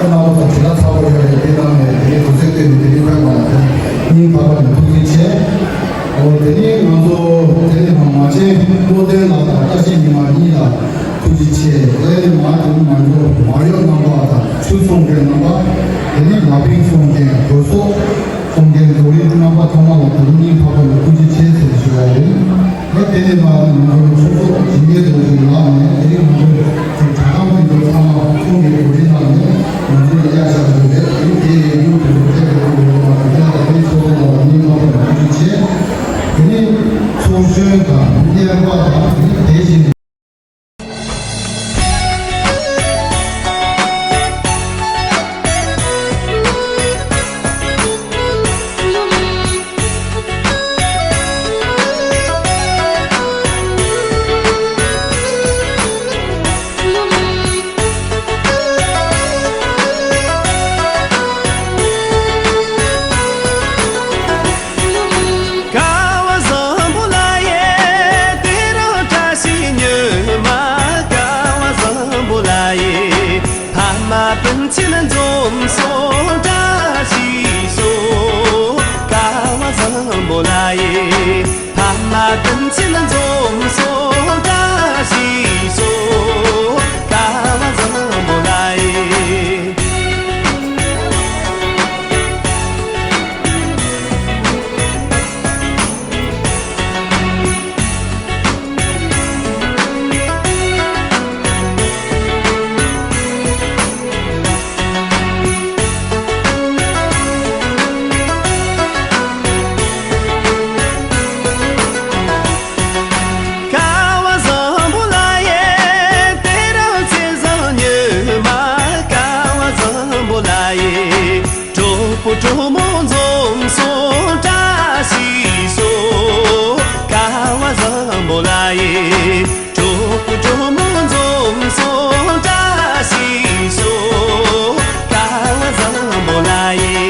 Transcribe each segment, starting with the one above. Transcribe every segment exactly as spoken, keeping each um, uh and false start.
རྣམ་པ་ཚོ་དྲི་བ་ཚ་པོ་ཡོད་རེད། དེ་དང་ནས་དེ་རིང་དུས་ཚོད་བཏོན་ནས་དེ་རིང་ཕེབས་པ་ལ་དེ་སྙིང་ཐག་པ་ནས་ཐུགས་རྗེ་ཆེ། འོ་དེ་ནས་ང་ཚོ་དེ་ནས་མ་བྱན་བློ་ལྡན་ལགས་དང་བཀྲ་ཤིས་ཉི་མ་གཉིས་ལ་ཐུགས་རྗེ་ཆེ། དེ་ནས་མ་དེ་ནས་མ་འགྲོ་མ་ཡོད་རྣམ་པ་དང་ཆུ་ཚོང་མཁན་རྣམ་པ། དེ་ནས་ལག་པིང་ཚོང་མཁན། གོས་ཚོགས་ཚོང་མཁན། དེ་རིང་རྣམ་པ་ཚང་མ་ལ་དེ་རིང་སྙིང་ཐག་པ་ནས་ཐུགས་རྗེ་ཆེ་ཟེར་ཞུ་ཡ་ཡིན། ད་དེ་ནས་མ་ང་ཚོ་ཚོགས་གཙོ་འཇིགས་མེད་རྡོ་རྗེ་ལགས་ནས་དེ་རིང་ང་ཚོ་དེ་གྲྭ་ཁང་དེ་ཚོ་ཚང་མ་ཁོང་གི་གོ་སྒྲིག་གནང་ནས་ང་ཚོ་ལ་གཡར་བཞག་འདུག་པས། དེ་དེ་ཡིན་དུས་དེ་ཚོ་ཐད་ཀར་དུ་ཡོང་བ་དེ་ལ་ད་དེ་ཚོགས་གཙོ་ལ་སྙིང་ཐག་པ་ནས་ཐུགས་རྗེ་ཆེ། དེ་ནས་ཚོགས་གཞོན་དང་གཉེར་པ་དང་དེ་ནས་དེ་བཞིན། སྐལ་བ་བཟང་པོ་ལ་ཡེ། དེ་རིང་བཀྲ་ཤིས་ཉི་མ། སྐལ་བ་བཟང་པོ་ལ་ཡེ། ཕ་མ་སྤུན་མཆེད་འཛོམས་སོང་བཀྲ་ཤིས་ཤོག་སྐལ་བ་བཟང་པོ་ལ་ཡེ། ཕ་མ་སྤུན་མཆེད་འཛོམས་སོང་བཀྲ་ཤིས་ཤོག་སྐལ་བ་བཟང་པོ་ལ་ཡེ། སྐལ་བ་བཟང་པོ་ལ་ཡེ། དེ་རིང་ཚེས་བཟང་ཉི་མ། སྐལ་བ་བཟང་པོ་ལ་ཡེ། གྲོགས་པོ་གྲོགས་མོ་འཛོམས་སོང་བཀྲ་ཤིས་ཤོག་སྐལ་བ་བཟང་པོ་ལ་ཡེ། གྲོགས་པོ་གྲོགས་མོ་འཛོམས་སོང་བཀྲ་ཤིས་ཤོག་སྐལ་བ་བཟང་པོ་ལ་ཡེ།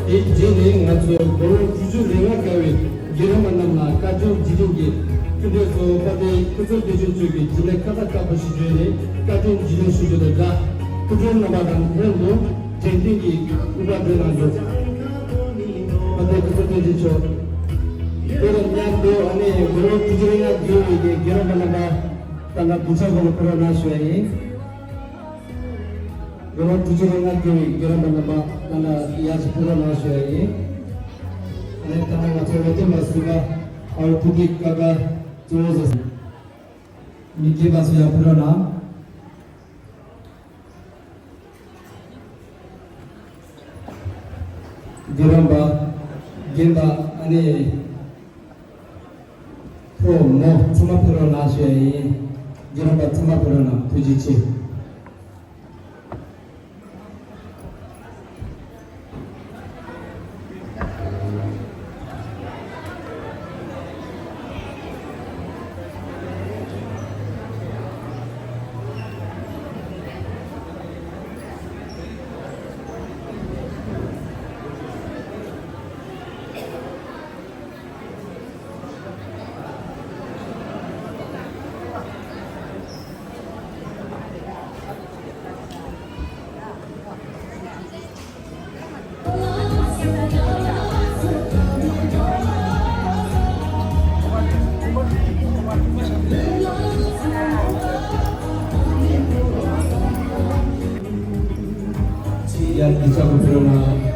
དེའི་རྗེས་ནས་ང་ཚོས་དགུང་ལོ་དྲུག་ཅུ་རེ་ལྔ་བརྒལ་བའི་རྒན་རབས་པ་རྣམས་ལ་བཀའ་དྲིན་རྗེས་དྲན་གྱི་སྐུ་དྲིན་གསོལ། དཔལ་ལྡན་སྐུ་ཚེ་བརྟན་ཅིང་གསོན་ཅིག་བྱིན་རླབས་མཁའ་ལྟར་དཀར་པོ་ཞིག་བརྗོད་ནས་བཀའ་དྲིན་རྗེས་དྲན་ཞུ་རྒྱུ་དང་སྦྲགས། སྐུ་མགྲོན་རྣམ་པ་དང་ལྷན་དུ་དྲན་རྟེན་གྱི་སྐུ་པར་སྒྲོན་གནང་རྒྱུ། དཔལ་ལྡན་སྐུ་ཚེ་བརྟན་ཅིང་མཆོག་དེ་དང་མཉམ་དུ་ཨ་ནི་དགུང་ལོ་དྲུག་ཅུ་རེ་ལྔ་བརྒལ་བའི་རྒན་རབས་པ་རྣམ་པ་ད་ལྟ་གདན་ས་སྒང་ལ་ཕེབས་རོགས་གནང་ཞུ་བ་ཡིན། དགུང་ལོ་དྲུག་ཅུ་རེ་ལྔ་བརྒལ་བའི་རྒན་རབས་པ་རྣམ་པ་ད་ལྟ་ཡར་ཅིག་ཕེབས་རོགས་གནང་ཞུ་བ་ཡིན། ཨ་ནི་ད་ལྟ་ང་ཚོའི་འོས་ཐོན་པ་ཟུར་པ་ཨའོ་ཐུགས་ཀྱི་ཀ་ཁ་གཙོ་བོ་བཟོ། མི་རྒན་པ་ཚོ་ཡར་ཕེབས་རོགས་གནང་། རྒན་རབས་པ། རྒན་པ། ཨ་ནི། ཕོ་མོ་ཚང་མ་ཕེབས་རོགས་གནང་ཞུ་ཡ་ཡིན། རྒན་རབས་པ་ཚང་མ་ཕེབས་རོགས་གནང་། ཐུགས་རྗེ་ཆེ། ཡར་གྱི་ཕྱག་གི་ཕུལ་ན།